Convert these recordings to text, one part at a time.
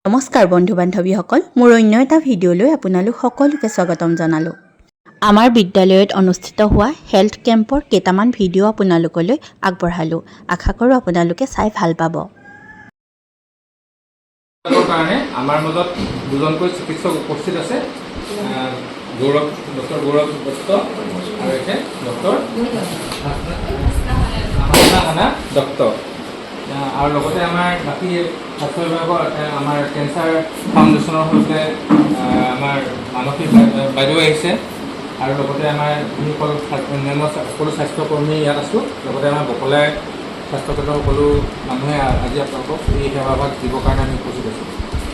নমস্কাৰ বন্ধু বান্ধৱীসকল, মোৰ অন্য এটা ভিডিঅ'লৈ আপোনালোক সকলোকে স্বাগতম জনালোঁ। আমাৰ বিদ্যালয়ত অনুষ্ঠিত হোৱা হেল্থ কেম্পৰ কেইটামান ভিডিঅ' আপোনালোকলৈ আগবঢ়ালোঁ। আশা কৰোঁ আপোনালোকে চাই ভাল পাব। কাৰণে আমাৰ মাজত দুজনকৈ চিকিৎসক উপস্থিত আছে, গৌৰৱ, ডক্টৰ গৌৰৱ দত্ত আৰু এখেত ডক্টৰ হাছনা দত্ত। আৰু লগতে আমাৰ বাকী স্বাস্থ্য বিভাগৰ আমাৰ কেঞ্চাৰ ফাউণ্ডেশ্যনৰ সৈতে আমাৰ মানসী বাইদেউ আহিছে আৰু লগতে আমাৰ যিসকল অন্যান্য সকলো স্বাস্থ্যকৰ্মী ইয়াত আছোঁ, লগতে আমাৰ বকলাই স্বাস্থ্যকেন্দ্ৰৰ সকলো মানুহে আজি আপোনালোকক এই সেৱাভাগ দিবৰ কাৰণে আমি উপস্থিত আছোঁ।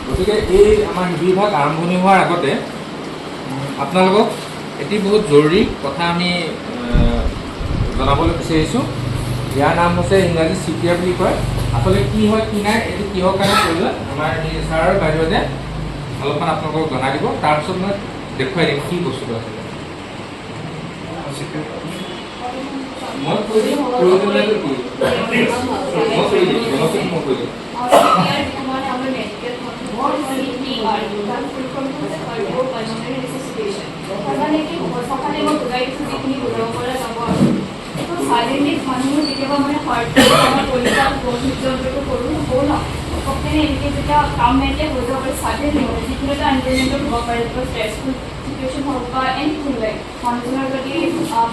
গতিকে এই আমাৰ শিবিৰভাগ আৰম্ভণি হোৱাৰ আগতে আপোনালোকক এটি বহুত জৰুৰী কথা আমি জনাবলৈ বিচাৰিছোঁ। ইয়াৰ নাম হৈছে, ইংৰাজী চিপিআৰ বুলি কয়। আচলতে কি হয়, কি নাই, এইটো কিহৰ কাৰণে প্ৰয়োজন, আমাৰ এই ছাৰ আৰু বাইদেৱে অলপমান আপোনালোকক জনাই দিব। তাৰপিছত মই দেখুৱাই দিম কি বস্তুটো আছিলে। মই কৈ দিম প্ৰয়োজনীয়তাটো কি, মই কৈ দিম, জনসংখ্যা মই কৈ দিম। CPR যিটো মানে আমাৰ মেডিকেল CPR, তাৰ ফুল ফৰ্মটো হৈছে কাৰ্ডিঅ' ৰিচাচিটেশ্যন। তাৰমানে কি হ'ব, সকালে মই বুজাই দিছোঁ যিখিনি বুজাব পৰা যাব। আৰু তো চাডেনলি মানুহৰ কেতিয়াবা মানে হাৰ্ট, আমাৰ কলিজা, হৃদযন্ত্ৰটো সৰু হ'ব ন, ঘপককেনে এনেকৈ যেতিয়া কাম নাইকিয়া হৈ যাব পাৰে চাডেনলি, মানে যিকোনো এটা এনভাইৰনমেণ্টত হ'ব পাৰে, কিবা ষ্ট্ৰেছফুল চিটুৱেশ্যন হওক বা এনিথিং, লাইক মানুহজনৰ যদি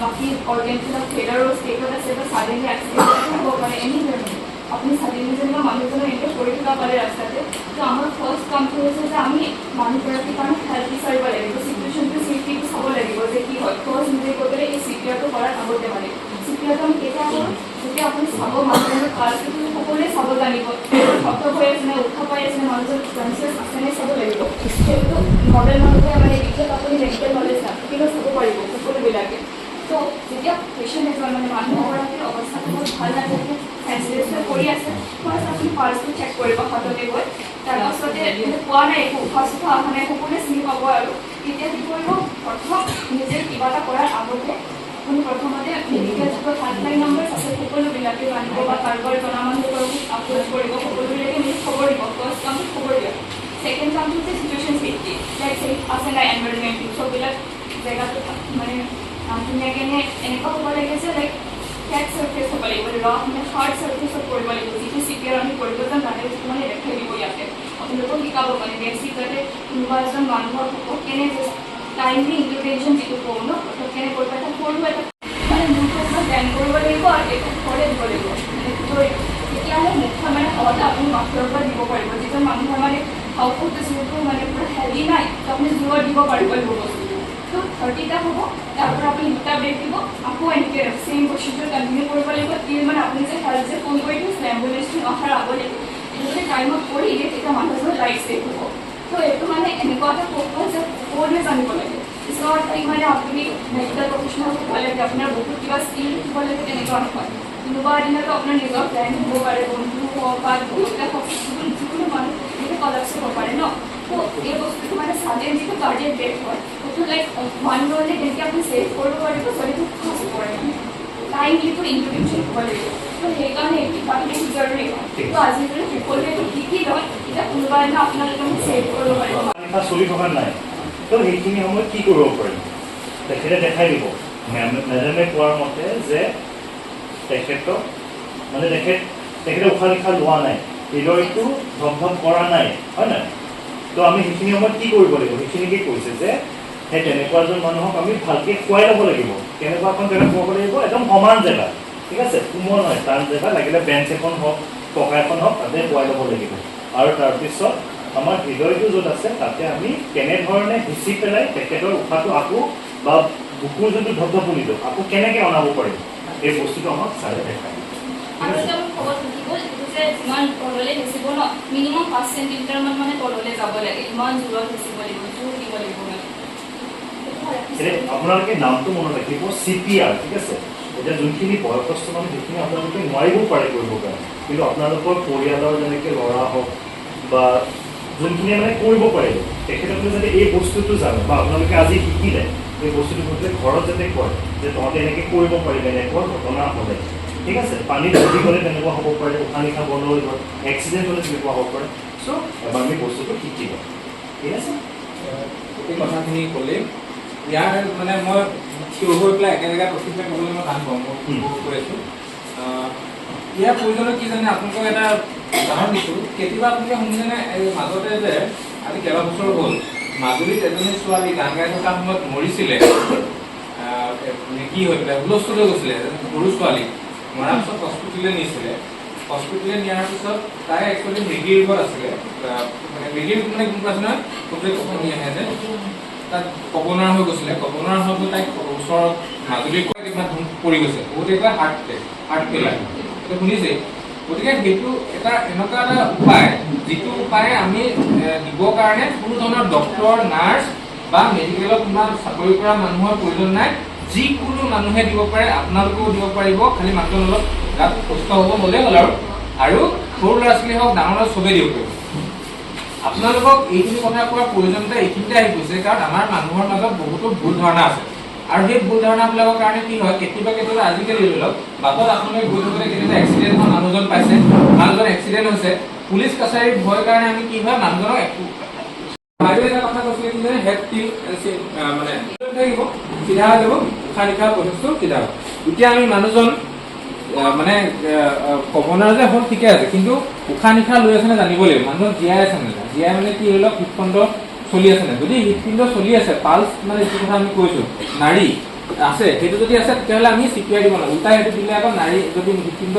বাকী অৰ্গেনবিলাক ফেইলাৰৰ ষ্টেটত আছে বা চাডেনলি এক্সিডেণ্ট হ'ব পাৰে, এনিৱেৰ মানে আপুনি চাডেনলি যেনিবা মানুহজনক এনেকৈ পৰি থকা পালে ৰাস্তাতে, তো আমাৰ ফাৰ্ষ্ট কামটো হৈছে যে আমি মানুহগৰাকীৰ কাৰণে হেল্প বিচাৰিব লাগিব, চিটুৱেশ্যনটো চেফটিটো চাব লাগিব যে কি হয়। ফাৰ্ষ্ট নিজে গৈ পেলাই এই চিপিআৰটো কৰাৰ আগতে, মানে চিপিআৰটো আমি কেতিয়া কৰোঁ? যেতিয়া আপুনি চাব মানুহজনৰ পালছটো, সকলোৱে চাব জানিব, শব্দ হৈ আছে নে, উশাহ পাই আছে নে, মানুহজন কনচিয়াছ আছে নে চাব লাগিব। সেইটো নৰ্মেল মানুহে, মানে বিশেষ আপুনি মেডিকেল নলেজ নাথাকিলেও চাব পাৰিব সকলোবিলাকে। তো যেতিয়া পেচেণ্ট এজন, মানে মানুহ এগৰাকীৰ অৱস্থাটো বহুত ভাল নাথাকে, চেঞ্চলেছ হৈ পৰি আছে, ফাৰ্ষ্ট আপুনি পালছটো চেক কৰিব হাততে গৈ। তাৰপাছতে মানে পোৱা নাই, একো উশাহ চুশাহ অহা নাই, সকলোৱে চিনি পাব। আৰু তেতিয়া কি কৰিব? প্ৰথম নিজে কিবা এটা কৰাৰ আগতে আপুনি প্ৰথমতে মেডিকেল যিটো হেল্পলাইন নম্বৰ আছে, সকলোবিলাকে জানিব বা কাৰোবাৰ জনা মানুহক এপ্ৰ'চ কৰিব, সকলোবিলাকে মিলি খবৰ দিব। ফাৰ্ষ্ট কামটো খবৰ দিয়া। ছেকেণ্ড কামটো হৈছে চিটুৱেশ্যন চেফটি, লাইক ছেফ আছে নাই এনভাইৰনমেণ্টটো, চববিলাক জেগাটো মানে ধুনীয়াকৈ এনেকুৱা হ'ব লাগে যে লাইক ফ্লেট চাৰ্ফেচ হ'ব লাগিব, ৰাফ মানে হাৰ্ড চাৰ্ফেচত কৰিব লাগিব। যিটো চিপিআৰ আমি কৰিব যাম, তাতে যিটো মানে দেখাই দিব ইয়াতে, আপোনালোকক শিকাব, মানে বেছিক যাতে কোনোবা এজন মানুহৰ কেনে টাইমলি ইণ্টাৰভেনশ্যন যিটো কওঁ ন, কেনে কৰিব। এটা সৰু এটা মানে মূৰটো অকণমান বেণ্ড কৰিব লাগিব আৰু এইটো ওপৰতে দিব লাগিব, মানে থৈ তেতিয়াহে মুখখন মানে হাৱাতে আপুনি বাহিৰৰ পৰা দিব পাৰিব। যিজন মানুহৰ মানে হাওঁফাওঁটো যিহেতু মানে পূৰা হেভি নাই, তো আপুনি জোৰত দিব পাৰিব এইবোৰ বস্তুটো। তো 30টা হ'ব, তাৰপৰা আপুনি দুটা ব্ৰেক দিব, আকৌ এনেকৈ ছেইম প্ৰচিডিউৰ কণ্টিনিউ কৰিব লাগিব টিল মানে আপুনি যে হেল্প যে ফোন কৰি থৈছিলে, এম্বুলেঞ্চটো অহাৰ আগলৈকে। এইটো যদি টাইমত কৰি দিয়ে, তেতিয়া মানুহজনৰ লাইফ ছেভ হ'ব। তো এইটো মানে এনেকুৱা এটা কৌশল যে সকলোৱে জানিব লাগে। It's not like মানে আপুনি মেডিকেল প্ৰফেচনেল হ'ব লাগে, আপোনাৰ বহুত কিবা স্কিল থাকিব লাগে, তেনেকুৱা নহয়। কোনোবা এদিনাতো আপোনাৰ নিজৰ ফ্ৰেণ্ড হ'ব পাৰে, বন্ধু হওক বা দেউতা হওক, যিকোনো যিকোনো মানুহ এনেকৈ কলাপছ হ'ব পাৰে ন। তো এই বস্তুটো মানে চাডেন যিটো কাৰ্ডিয়াক ডেথ হয়, সেইটো লাইক মানুহজনে কেনেকৈ আপুনি ছেভ কৰিব পাৰিব যদি ফাৰ্ষ্ট কৰে, মানে টাইমলিটো ইণ্টাৰভেনশ্যন হ'ব লাগিব। তো সেইকাৰণে এইটো শিকাটো বহুত জৰুৰী হয়। তো আজি যদি সকলোৱে এইটো শিকি লয়, তেতিয়া কোনোবা এদিনা আপোনালোকে মোক ছেভ কৰিব পাৰিব। নিশাহ চলি থকা নাই, তো সেইখিনি সময়ত কি কৰিব পাৰিম তেখেতে দেখাই দিব। মেডামে কোৱাৰ মতে যে তেখেতক মানে তেখেতে উশাহ নিশাহ লোৱা নাই, হৃদয়টো ধপ ধপ কৰা নাই, হয় নাই? তো আমি সেইখিনি সময়ত কি কৰিব লাগিব, সেইখিনিকে কৈছে যে সেই তেনেকুৱা এজন মানুহক আমি ভালকে শুৱাই ল'ব লাগিব। কেনেকুৱা এখন জেগাত শুৱাব লাগিব? একদম সমান জেগা, ঠিক আছে, কোমল নহয়, টান জেগা, লাগিলে বেঞ্চ এখন হওক, পকা এখন হওক, তাতে শুৱাই ল'ব লাগিব। আৰু তাৰপিছত আমাৰ হৃদয়টো য'ত আছে, তাতে আমি কেনেধৰণে হেঁচি পেলাই তেখেতৰ উশাহটো আকৌ বা বুকুৰ যোনটো ধপধপনিটো আকৌ কেনেকে অনাব পাৰিম, এই বস্তুটো আমাক ছাৰে দেখায়। ঠিক আৰু আছে। এটা মোৰ ক'ব থাকি গ'ল, এইটো যে যিমান তললৈ হেঁচিব ন, মিনিমাম 5 চেণ্টিমিটাৰ মান মানে তললৈ যাব লাগে, ইমান জোৰত হেঁচিব লাগিব, জোৰ দিব লাগিব মানে। এতিয়া আপোনালোকে নামটো মনত ৰাখিব, চিপিআৰ, ঠিক আছে? এতিয়া যোনখিনি বয়সস্থ মানুহ, সেইখিনি আপোনালোকে নোৱাৰিবও পাৰে কৰিবৰ কাৰণে, কিন্তু আপোনালোকৰ পৰিয়ালৰ যেনেকৈ ল'ৰা হওক বা যোনখিনিয়ে মানে কৰিব পাৰিব, তেখেতসকলে যাতে এই বস্তুটো জানে বা আপোনালোকে আজি শিকিলে এই বস্তুটো গৈ পেলাই ঘৰত যাতে কয় যে তহঁতে এনেকৈ কৰিব পাৰিবি এনেকুৱা ঘটনা হ'লে, ঠিক আছে? পানীত ডুবি গ'লে তেনেকুৱা হ'ব পাৰে, উশাহ নিশাহ বন্ধ হৈ গ'ল, এক্সিডেণ্ট হ'লে তেনেকুৱা হ'ব পাৰে। চ' চ' এবাৰ আমি বস্তুটো শিকি লওঁ, ঠিক আছে? গোটেই কথাখিনি ক'লেই ইয়াৰ মানে মই থিয় হৈ পেলাই একে জেগাত ৰখি পেলাই ক'বলৈ মই টান পাওঁ, মই কৈ আছোঁ। ইয়াৰ প্ৰয়োজন কি জানে? আপোনালোকক এটা উদাহৰণ দিছোঁ। কেতিয়াবা আপোনালোকে শুনিছেনে, এই মাজতে যে আজি কেইবা বছৰ হ'ল, মাজুলীত এজনী ছোৱালী গান গাই থকা সময়ত মৰিছিলে, মানে কি হৈ পেলাই হুলস্থুল হৈ গৈছিলে। এজনী সৰু ছোৱালী মৰাৰ পিছত হস্পিটেললৈ নিছিলে। হস্পিটেললৈ নিয়াৰ পিছত তাই একচুৱেলি মৃগী ৰোগত আছিলে। মানে মৃগী ৰোগ মানে গম পাইছে নহয়, খুব যে কঁপনি আহে যে, তাত ক'ব নোৱাৰা হৈ গৈছিলে। ক'ব নোৱাৰা হৈ গ'ল, তাইক ওচৰত মাজুলীৰ কিমান পৰি গৈছে, বহুতে কয় হাৰ্ট এটেক, হাৰ্ট ফেইলাৰ, এইটো শুনিছেই। গতিকে সেইটো এটা এনেকুৱা এটা উপায়, যিটো উপায় আমি দিবৰ কাৰণে কোনো ধৰণৰ ডক্তৰ, নাৰ্ছ বা মেডিকেলত কোনোবা চাকৰি কৰা মানুহৰ প্ৰয়োজন নাই। যিকোনো মানুহে দিব পাৰে, আপোনালোকেও দিব পাৰিব। খালি মানুহজন অলপ গাত সুস্থ হ'ব হ'লেই হ'ল আৰু সৰু ল'ৰা ছোৱালী হওক, ডাঙৰ ল'ৰা, চবেই দিব পাৰিব। আপোনালোকক এইখিনি কথা কোৱাৰ প্ৰয়োজনতা এইখিনিতে আহি গৈছে, কাৰণ আমাৰ মানুহৰ মাজত বহুতো ভুল ধাৰণা আছে আৰু সেই ভুল ধাৰণাবিলাকৰ কাৰণে কি হয়, কেতিয়াবা কেতিয়াবা আজিকালি ধৰি লওক বাটত আপোনালোকে গৈ থাকোঁতে কেতিয়াবা এক্সিডেণ্ট হোৱা মানুহজন পাইছে, মানুহজন এক্সিডেণ্ট হৈছে, পুলিচ কাছাৰীৰ ভয় কাৰণে আমি কি হয়, মানুহজনক একো। বাইদেৱে এটা কথা কৈছিলে কি জানে, হেড টিল্ট মানে থাকিব, চিধা হৈ যাব, উশাহ নিশাহ প্ৰচেছটো চিধা হ'ব। এতিয়া আমি মানুহজন মানে ক'ব নোৱাৰো যে হ'ল ঠিকে আছে, কিন্তু উশাহ নিশাহ লৈ আছে নে জানিব লাগিব। মানুহজন জীয়াই আছে নে নাই। জীয়াই মানে কি ধৰি লওক হৃদপিণ্ড চলি আছে নে। যদি হৃদপিণ্ড চলি আছে, পালছ মানে যিটো কথা আমি কৈছো, নাড়ী আছে, সেইটো যদি আছে তেতিয়াহ'লে আমি চিপিআৰ দিব নালাগে। উল্টাই সেইটো দিলে আকৌ নাড়ী যদি হৃদপিণ্ড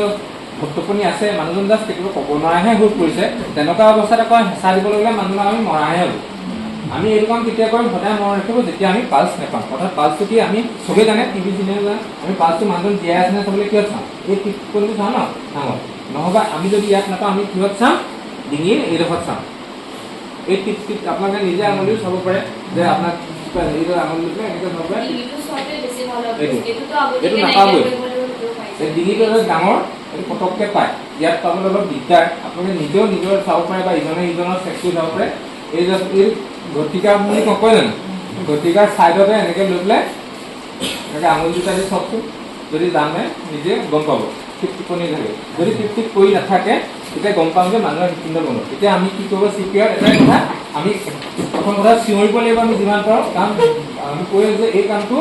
ধপধপনি আছে, মানুহজন জাষ্ট কেতিয়াবা ক'ব নোৱাৰাহে হৈ পৰিছে, তেনেকুৱা অৱস্থাত আকৌ হেঁচা দিবলৈ গ'লে মানুহজনক আমি মৰাহে হ'ব। আমি এইটো কাম কেতিয়া কৰিম সদায় মনত ৰাখিব, যেতিয়া আমি পালছ নাপাম। অৰ্থাৎ পালছটো কি আমি চবেই জানে, টিভি চিনেমা জানে, আমি পালছটো মানুহজন জীয়াই আছে নে চাবলৈ কিহত চাওঁ? এই টিপকণিটো চাওঁ ন নাঙত। নহ'বা আমি যদি ইয়াত নাপাওঁ, আমি কিহত চাম? ডিঙিৰ এইডোখৰত চাম। এই টিপ টিপ আপোনালোকে নিজে আঙুলিও চাব পাৰে যে আপোনাক কিবা এইটো আঙুলি লৈ পেলাই এনেকৈ চাব পাৰে। ডিঙিটো চোৱাটোৱে বেছি ভাল হয়। এইটো। এইটোতো এইটো আগতীয়াকে নাপাবই। নাইকিয়া কৰিবলৈ সেইটো পাইছে। এই ডিঙিটো অলপ ডাঙৰ, এইটো পটককৈ পায়, ইয়াত পাবলৈ অলপ দিগদাৰ। আপোনালোকে নিজেও নিজৰ চাব পাৰে বা ইজনে ইজনৰ চেক কৰি চাব পাৰে। এই জাষ্ট এই ঘটিকা বুলি নকয় জানো, ঘটিকাৰ ছাইডতে এনেকৈ লৈ পেলাই এনেকৈ আঙুলি দুটা দি চাওকচোন, যদি জানে নিজে গম পাব টিপ টিপনি থাকে। যদি টিপ টিপ কৰি নাথাকে, তেতিয়া গম পাম যে মানুহৰ হৃদপিণ্ড বন্ধ। তেতিয়া আমি কি কৰিব? চিপিআৰ এটাই কথা, আমি প্ৰথম কথা চিঞৰিব লাগিব আমি যিমান পাৰোঁ, কাৰণ আমি কৈ আছোঁ যে এই কামটো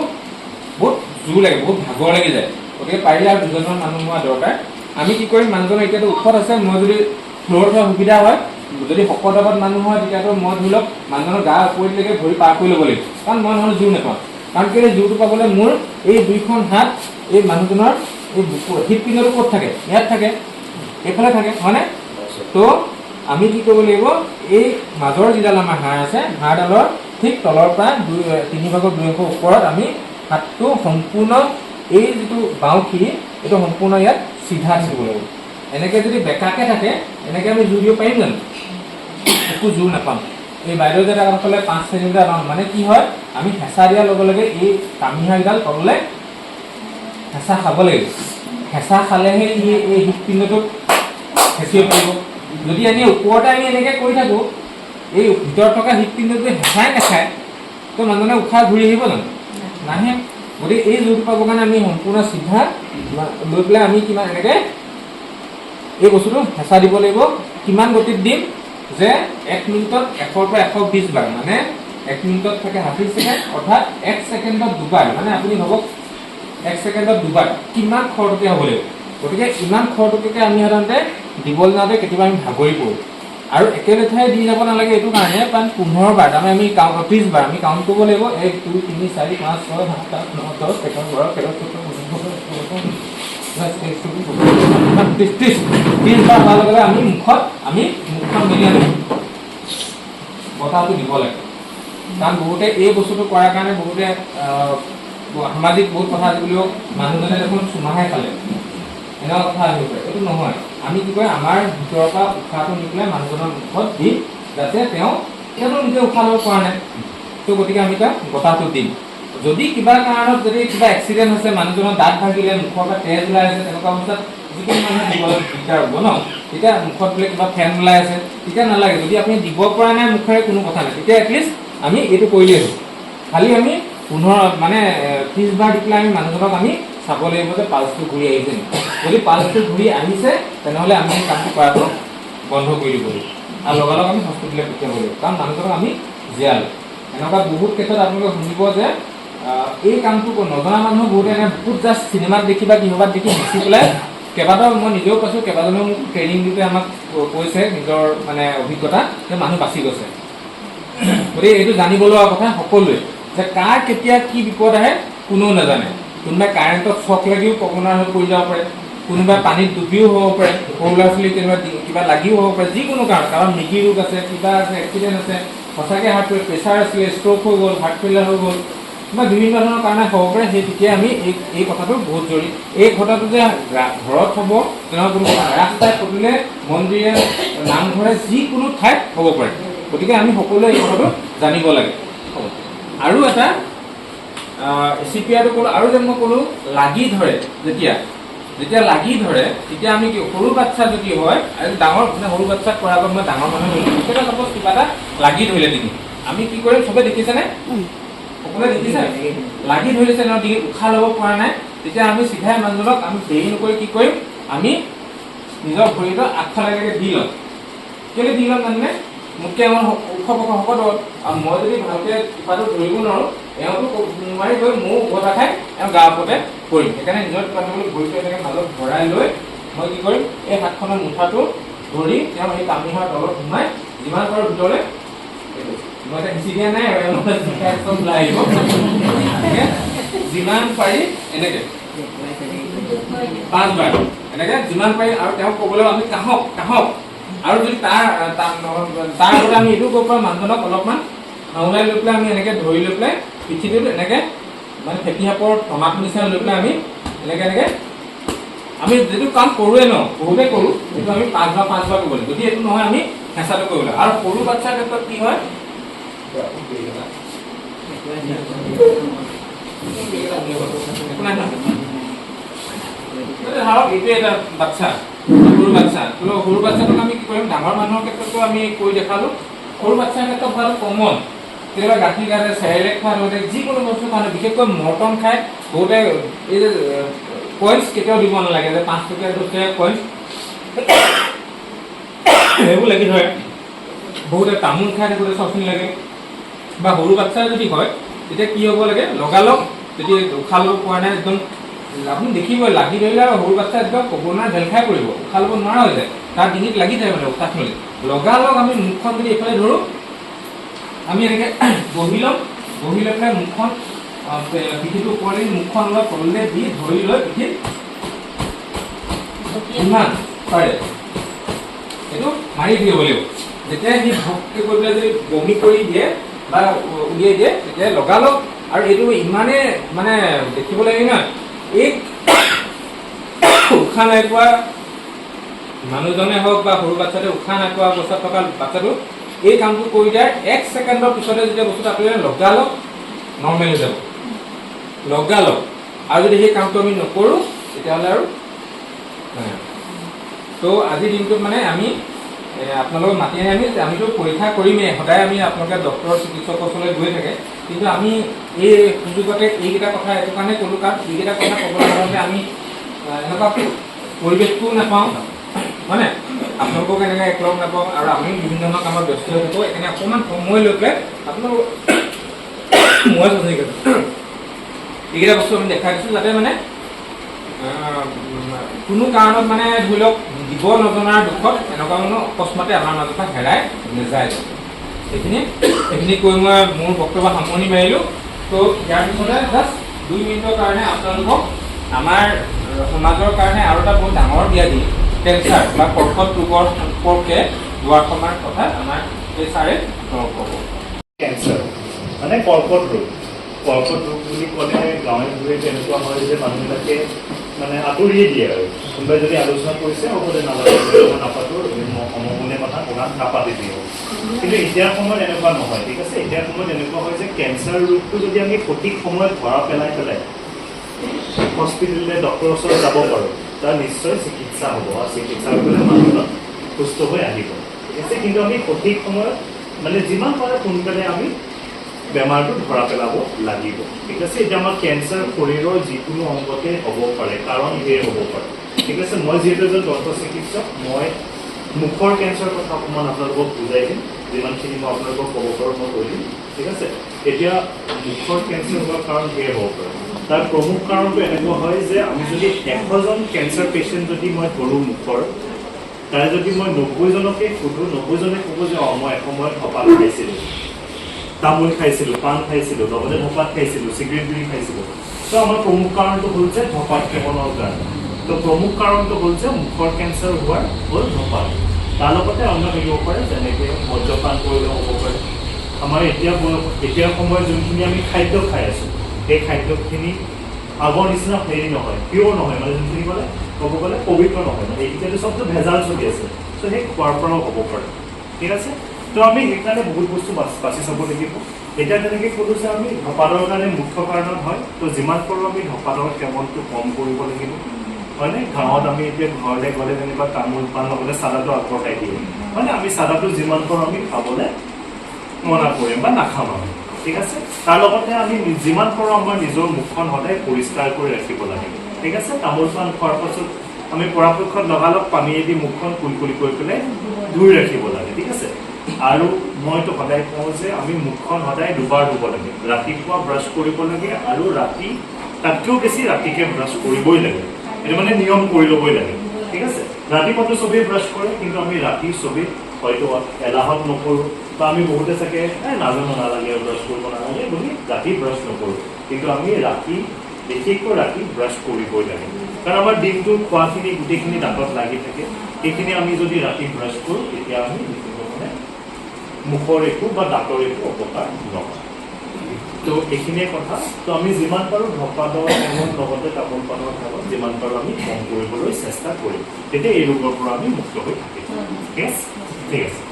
বহুত জোৰ লাগে, বহুত ভাগৰ লাগি যায়। গতিকে পাৰিলে আৰু দুজনমান মানুহ হোৱা দৰকাৰ। আমি কি কৰিম, মানুহজনৰ এতিয়াতো ওখত আছে, মই যদি ফ্ল'ৰত হোৱা সুবিধা হয়, যদি শকত আৱত মানুহ হয়, তেতিয়াতো মই ধৰি লওক মানুহজনৰ গা ওপৰলৈকে ভৰি পাৰ কৰি ল'ব লাগিব, কাৰণ মই নহ'লে জোৰ নাপাওঁ। কাৰণ কেলৈ জোৰটো পাবলৈ মোৰ এই দুইখন হাত এই মানুহজনৰ এই বুকু হৃদপিণ্ডটো ক'ত থাকে? ইয়াত থাকে, এইফালে থাকে, হয়নে? তো আমি কি কৰিব লাগিব, এই মাজৰ যিডাল আমাৰ হাড় আছে, হাড়ডালৰ ঠিক তলৰ পৰা দুই তিনি ভাগৰ দুই অংশ ওপৰত আমি হাতটো সম্পূৰ্ণ এই যিটো বাওঁখি, এইটো সম্পূৰ্ণ ইয়াত চিধা থাকিব লাগিব। এনেকৈ যদি বেকাকে থাকে, এনেকৈ আমি জোৰ দিব পাৰিম জানো? একো জোৰ নাপাম। এই বাইদেউ যে এটা কথা ক'লে, 5 চেণ্টিমিটাৰ ৰাউণ্ড, মানে কি হয়, আমি হেঁচা দিয়াৰ লগে লগে এই কামিহাড়কেইডাল তললৈ হেঁচা খাব লাগিব। হেঁচা খালেহে ই এই হৃদপিণ্ডটোক হেঁচিব পাৰিব। যদি আমি ওপৰতে আমি এনেকৈ কৰি থাকোঁ, এই ভিতৰত থকা হৃদপিণ্ডটোৱে হেঁচাই নাখায়, তো মানুহজনে উশাহ ঘূৰি আহিব জানো? নাহে। গতিকে এই জোৰটো পাবৰ কাৰণে আমি সম্পূৰ্ণ চিধা লৈ পেলাই আমি কিমান এনেকৈ এই বস্তুটো হেঁচা দিব লাগিব। কিমান গতিত দিম যে 1 মিনিটত 100ৰ পৰা 120 বাৰ, মানে 1 মিনিটত থাকে 60 ছেকেণ্ড, অৰ্থাৎ 1 ছেকেণ্ডত দুবাৰ। মানে আপুনি ভাবক, 1 ছেকেণ্ডত দুবাৰ কিমান খৰতকীয়া হ'ব লাগিব। গতিকে ইমান খৰতকীয়াকৈ আমি সাধাৰণতে দিবলৈ যাওঁতে কেতিয়াবা আমি ভাগৰি পৰোঁ আৰু একেলেঠাই দি যাব নালাগে। এইটো কাৰণে কাৰণ 15 বাৰ, তাৰমানে আমি কাউণ্ট 30 বাৰ আমি কাউণ্ট কৰিব লাগিব। 1, 2, 3, 4, 5, 6, 7, 8, 9, 10, 11, 12, 13, 14, 15, 16, 17, 18, 30, 30, 30 বাৰ হোৱাৰ লগে লগে আমি মুখখন মেলি আনো, বতাহটো দিব লাগে। কাৰণ বহুতে এই বস্তুটো কৰাৰ কাৰণে বহুতে সামাজিক বহুত কথা আজিকালিও, মানুহজনে দেখোন চুমাহে খালে, এনেকুৱা কথা আহিব পাৰে। এইটো নহয়। আমি কি কয়, আমাৰ ভিতৰৰ পৰা উশাহটো নি পেলাই মানুহজনৰ মুখত দিম, যাতে তেওঁতো নিজে উশাহ ল'ব পৰা নাই। তো গতিকে আমি তাক বতাহটো দিম। যদি কিবা কাৰণত যদি কিবা এক্সিডেণ্ট হৈছে, মানুহজনৰ দাঁত ভাগিলে, মুখৰ পৰা তেজ ওলাই আছে, তেনেকুৱা অৱস্থাত যিকোনো মানুহে দিবলৈ দিগদাৰ হ'ব ন। তেতিয়া মুখত বোলে কিবা ফেন ওলাই আছে, তেতিয়া নালাগে। যদি আপুনি দিব পৰা নাই মুখেৰে, কোনো কথা নাই, তেতিয়া এটলিষ্ট আমি এইটো কৰিলেই হ'ল। খালি আমি 15 মানে 30 বাৰ দি পেলাই আমি মানুহজনক আমি চাব লাগিব যে পালচটো ঘূৰি আহিছে নেকি। যদি পালচটো ঘূৰি আহিছে, তেনেহ'লে আমি এই কামটো কৰাটো বন্ধ কৰি দিব লাগিব। আৰু লগালগ আমি হস্পিটেলত পঠিয়াব লাগিব, কাৰণ মানুহজনক আমি জীয়ালোঁ। এনেকুৱা বহুত ক্ষেত্ৰত আপোনালোকে শুনিব যে এই কামটো নজনা মানুহ বহুতে এনে বহুত জাষ্ট চিনেমাত দেখি বা কিহবাত দেখি হেঁচি পেলাই কেইবাটাও, মই নিজেও পাইছোঁ, কেইবাজনেও মোক ট্ৰেইনিং দিওঁতে আমাক কৈছে নিজৰ মানে অভিজ্ঞতা যে মানুহ বাচি গৈছে। গতিকে এইটো জানিব লগা কথা সকলোৱে যে কাৰ কেতিয়া কি বিপদ আহে কোনেও নাজানে। কোনোবাই কাৰেণ্টত শ্বক লাগিও পগনাৰ হৈ পৰি যাব পাৰে, কোনোবাই পানীত ডুবিও হ'ব পাৰে, সৰু ল'ৰা ছোৱালী কেনিবা কিবা লাগিও হ'ব পাৰে, যিকোনো কাৰণ, কাৰোবাৰ মৃগী ৰোগ আছে, কিবা আছে, এক্সিডেণ্ট আছে, সঁচাকৈ হাৰ্ট প্ৰেছাৰ আছিলে, ষ্ট্ৰ'ক হৈ গ'ল, হাৰ্ট ফেইলাৰ হৈ গ'ল, বা বিভিন্ন ধৰণৰ কাৰণে হ'ব পাৰে। সেই তেতিয়া আমি এই কথাটো বহুত জৰুৰী। এই কথাটো যে ঘৰত হ'ব তেনেকুৱা কোনো কথা নাই। ৰাস্তাই পদূলিয়ে, মন্দিৰে, নামঘৰে, যিকোনো ঠাইত হ'ব পাৰে। গতিকে আমি সকলোৱে এই কথাটো জানিব লাগে। হ'ব। আৰু এটা চিপিআৰটো ক'লো, আৰু যে মই ক'লো লাগি ধৰে, যেতিয়া যেতিয়া লাগি ধৰে তেতিয়া আমি কি, সৰু বাচ্ছা যদি হয় আৰু ডাঙৰ, মানে সৰু বাচ্চাক কৰাৰ আগত মই ডাঙৰ মানুহ ধৰিলোঁ, কেতিয়াবা চাপ'জ কিবা এটা লাগি ধৰিলে ডিঙিত, আমি কি কৰিম? চবে দেখিছেনে? সকলোৱে দেখিছে? লাগি ধৰিছে ন ডিঙিত, উশাহ ল'ব পৰা নাই, তেতিয়া আমি চিধাই মানুহজনক আমি দেৰি নকৰি কি কৰিম? আমি নিজৰ ভৰিটো আগফালে এনেকে দি ল'ম। কেলৈ দি ল'ম জানেনে? মোতকৈ এওঁ ওখ পাখ শকত হ'ল আৰু মই যদি ভালকে টিপাটো ধৰিব নোৱাৰোঁ, এওঁতো নোৱাৰি গৈ ময়ো উভতা খাই এওঁ গা ওপৰতে পৰিম। সেইকাৰণে নিজৰ টিপাটো ভৰিটো এনেকে মাজত ভৰাই লৈ মই কি কৰিম? এই হাতখনৰ মুঠাটো ধৰি তেওঁ সেই কামিহাড়ৰ তলত সোমাই যিমান পাৰোঁ ভিতৰলৈ, এইটো মই এতিয়া সিঁচি দিয়া নাই আৰু এওঁ চব ওলাই আহিব। এনেকে যিমান পাৰি এনেকে পাঁচবাৰ এনেকে যিমান পাৰি, আৰু তেওঁক ক'বলৈ আমি কাহক কাহক। আৰু যদি তাৰ তাৰ তাৰ আগতে আমি এইটো ক'ব পাৰোঁ, মানুহজনক অলপমান হাওলাই লৈ পেলাই আমি এনেকে ধৰি লৈ পেলাই পিঠিটোত এনেকে মানে ফেটি সাপৰ টমাটো নিচিনা লৈ পেলাই আমি এনেকে এনেকে আমি যিটো কাম কৰোঁৱে ন, বহুতে কৰোঁ, সেইটো আমি পাঁচবাৰ পাঁচবাৰ কৰিব লাগিব। যদি এইটো নহয়, আমি হেঁচাটো কৰিব লাগিব। আৰু সৰু বাচ্ছাৰ ক্ষেত্ৰত কি হয়? একো নাই নহয়। ধৰক এইটোৱে এটা বাচ্ছা, সৰু বাচ্ছা। তো সৰু বাচ্ছাটোক আমি কি কৰিম? ডাঙৰ মানুহৰ ক্ষেত্ৰতো আমি কৰি দেখালো। সৰু বাচ্ছাৰ ক্ষেত্ৰত হোৱাটো কমন। কেতিয়াবা গাখীৰ খাওঁতে, চেৰেলেক খোৱা থাকোঁতে, যিকোনো বস্তু খাওঁতে, বিশেষকৈ মৰ্টন খাই বহুতে, এই যে কইনছ কেতিয়াও দিব নালাগে যে 5 টকীয়া 10 টকীয়া কইনছ, সেইবোৰ লাগি ধৰে। বহুতে তামোল খাই থাকোঁতে চচনি লাগে। বা সৰু বাচ্ছা যদি হয় তেতিয়া কি হ'ব লাগে? লগালগ যদি উশাহ ল'ব পৰা নাই, একদম আপুনি দেখিবই, লাগি ধৰিলে আৰু সৰু বাচ্ছা একদম ক'ব নোৱাৰা ঢেল খাই পৰিব, উশাহ ল'ব নোৱাৰা হৈ যায়, তাৰ ডিঙিত লাগি থাকে মানে উশাহ নলী। লগালগ আমি মুখখন যদি এইফালে ধৰোঁ, আমি এনেকে বহি ল'ম, বহি লৈ পেলাই মুখখন পিঠিটো ওপৰলৈ দি মুখখন অলপ তললৈ দি ধৰি লৈ পিঠিত যিমান পাৰে এইটো মাৰি দিব লাগিব। যেতিয়া সি ভককে গৈ পেলাই যদি বমি কৰি দিয়ে বা উলিয়াই দিয়ে, তেতিয়া লগালগ, আৰু এইটো ইমানে মানে দেখিব লাগে নহয়, এই উশাহ নাই পোৱা মানুহজনে হওক বা সৰু বাচ্ছাটোৱে উশাহ নাই পোৱা অৱস্থাত থকা বাচ্ছাটো এই কামটো কৰি দিয়াৰ 1 ছেকেণ্ডৰ পিছতে যেতিয়া বস্তুটো আঁতৰি যায়, লগালগ নৰ্মেল হৈ যাব লগালগ। আৰু যদি সেই কামটো আমি নকৰোঁ, তেতিয়াহ'লে আৰু নাই। তো আজিৰ দিনটোত মানে আমি আপোনালোকক মাতি আনি আমিতো পৰীক্ষা কৰিমেই সদায়, আমি আপোনালোকে ডক্টৰ চিকিৎসকৰ ওচৰলৈ গৈ থাকে, কিন্তু আমি এই সুযোগতে এইকেইটা কথা এইটো কাৰণে ক'লোঁ, কাৰণ এইকেইটা কথা ক'বলৈ সাধাৰণতে আমি এনেকুৱা পৰিৱেশটোও নাপাওঁ, হয়নে? আপোনালোকক এনেকৈ একলগ নাপাওঁ আৰু আমিও বিভিন্ন ধৰণৰ কামত ব্যস্ত হৈ থাকোঁ। সেইকাৰণে অকণমান সময় লৈ পেলাই আপোনালোক মই এইকেইটা বস্তু আমি দেখাই দিছোঁ, যাতে মানে কোনো কাৰণত মানে ধৰি লওক দিব নজনাৰ দুখত এনেকুৱা মানুহ অকস্মাতে আমাৰ মাজৰ পৰা হেৰাই নাযায়। সেইখিনি কৈ মই মোৰ বক্তব্য সামৰণি মাৰিলোঁ। ত' ইয়াৰ পিছতে জাষ্ট 2 মিনিটৰ কাৰণে আপোনালোকক আমাৰ সমাজৰ কাৰণে আৰু এটা বহুত ডাঙৰ ব্যাধি কেঞ্চাৰ বা কৰ্কট ৰোগৰ সম্পৰ্কে দুআষাৰমান কথা আমাৰ এই ছাৰে আপোনালোকক ক'ব। কেঞ্চাৰ মানে কৰ্কট ৰোগ। কৰ্কট ৰোগ বুলি ক'লে গাঁৱে ভূঞে তেনেকুৱা হয় যে মানুহবিলাকে মানে আঁতৰিয়ে দিয়ে, আৰু কোনোবাই যদি আলোচনা কৰিছে, হ'ব দে, নালাগে, মই নাপাতো, অমুকনে কথা শুনা নাপাতিবি। কিন্তু এতিয়াৰ সময়ত এনেকুৱা নহয়, ঠিক আছে? এতিয়াৰ সময়ত এনেকুৱা হয় যে কেঞ্চাৰ ৰোগটো যদি আমি সঠিক সময়ত ধৰা পেলাই পেলাই হস্পিটেললৈ ডক্টৰৰ ওচৰত যাব পাৰোঁ, তাৰ নিশ্চয় চিকিৎসা হ'ব আৰু চিকিৎসা হৈ গ'লে মানুহজন সুস্থ হৈ আহিব, ঠিক আছে? কিন্তু আমি সঠিক সময়ত মানে যিমান পাৰে সোনকালে আমি বেমাৰটো ধৰা পেলাব লাগিব, ঠিক আছে? এতিয়া আমাৰ কেঞ্চাৰ শৰীৰৰ যিকোনো অংগতে হ'ব পাৰে, কাৰণ ধেৰ হ'ব পাৰে, ঠিক আছে? মই যিহেতু এজন দন্ত চিকিৎসক, মই মুখৰ কেঞ্চাৰৰ কথা অকণমান আপোনালোকক বুজাই দিম। যিমানখিনি মই আপোনালোকক ক'ব পাৰোঁ, মই কৈ দিম, ঠিক আছে? এতিয়া মুখৰ কেঞ্চাৰ হোৱাৰ কাৰণ ধেৰ হ'ব পাৰে। তাৰ প্ৰমুখ কাৰণটো এনেকুৱা হয় যে আমি যদি 100জন কেঞ্চাৰ পেচেণ্ট যদি মই ধৰোঁ মুখৰ, তাৰে যদি মই 90জনকে সোধোঁ, 90জনে ক'ব যে অঁ, মই এসময়ত ধপাত খাইছিলোঁ, তামোল খাইছিলোঁ, পাণ খাইছিলোঁ, লগতে ধপাত খাইছিলোঁ, চিগাৰেট বিড়ি খাইছিলোঁ। ত' আমাৰ প্ৰমুখ কাৰণটো হ'ল যে ধপাত সেৱনৰ কাৰণে। ত' প্ৰমুখ কাৰণটো হ'ল যে মুখৰ কেঞ্চাৰ হোৱাৰ হ'ল ধপাত। তাৰ লগতে অন্য থাকিব পাৰে, যেনেকৈ মদ্যপান কৰিলেও হ'ব পাৰে। আমাৰ এতিয়া বয়স, এতিয়াৰ সময়ত যোনখিনি আমি খাদ্য খাই আছোঁ, সেই খাদ্যখিনি আগৰ নিচিনা হেৰি নহয়, পিয়'ৰ নহয়, মানে যোনখিনি ক'লে ক'ব গ'লে পবিত্ৰ নহয়। মানে এতিয়াতো চবতো ভেজাল চলি আছে। চ' সেই খোৱাৰ পৰাও হ'ব পাৰে, ঠিক আছে? তো আমি সেইকাৰণে বহুত বস্তু বাছি চাব লাগিব। এতিয়া তেনেকৈ ক'লোঁ যে আমি ধপাতৰ কাৰণে মুখ্য কাৰণত হয়। তো যিমান পাৰোঁ আমি ধপাতৰ সেৱনটো কম কৰিব লাগিব, হয়নে? গাঁৱত আমি এতিয়া ঘৰলৈ গ'লে যেনিবা তামোল পাণ লগতে চাদাটো আগবঢ়াই দিয়ে, হয়নে? আমি চাদাটো যিমান পাৰোঁ আমি খাবলৈ মনা কৰিম বা নাখাম আমি, ঠিক আছে? তাৰ লগতে আমি যিমান পাৰোঁ আমাৰ নিজৰ মুখখন সদায় পৰিষ্কাৰ কৰি ৰাখিব লাগে, ঠিক আছে? তামোল পাণ খোৱাৰ পাছত আমি পৰাপক্ষত লগালগ পানীয়েদি মুখখন কুলকুলি কৰি পেলাই ধুই ৰাখিব লাগে, ঠিক আছে? আৰু মইতো সদায় কওঁ যে আমি মুখখন সদায় দুবাৰ ধুব লাগে। ৰাতিপুৱা ব্ৰাছ কৰিব লাগে আৰু ৰাতি, তাতকৈও বেছি ৰাতিকে ব্ৰাছ কৰিবই লাগে। এইটো মানে নিয়ম কৰি ল'বই লাগে, ঠিক আছে? ৰাতিপুৱাটো চবেই ব্ৰাছ কৰে, কিন্তু আমি ৰাতি চবেই হয়তো এলাহত নকৰোঁ বা আমি বহুতে চাগে এই নাজানো, নালাগে, ব্ৰাছ কৰিব নালাগে বুলি ৰাতি ব্ৰাছ নকৰোঁ। কিন্তু আমি ৰাতি, বিশেষকৈ ৰাতি ব্ৰাছ কৰিবই লাগে, কাৰণ আমাৰ দিনটোৰ খোৱাখিনি গোটেইখিনি দাঁতত লাগি থাকে। সেইখিনি আমি যদি ৰাতি ব্ৰাছ কৰোঁ, তেতিয়া আমি বিশেষকৈ মানে মুখৰ একো বা দাঁতৰ একো অপকাৰ নহয়। তো এইখিনিয়ে কথা। তো আমি যিমান পাৰোঁ ধপাতৰ সেৱন, লগতে তামোল পাণৰ সেৱন যিমান পাৰোঁ আমি কম কৰিবলৈ চেষ্টা কৰিম। তেতিয়া এই ৰোগৰ পৰা আমি মুক্ত হৈ থাকিম। ঠিক আছে, ঠিক আছে।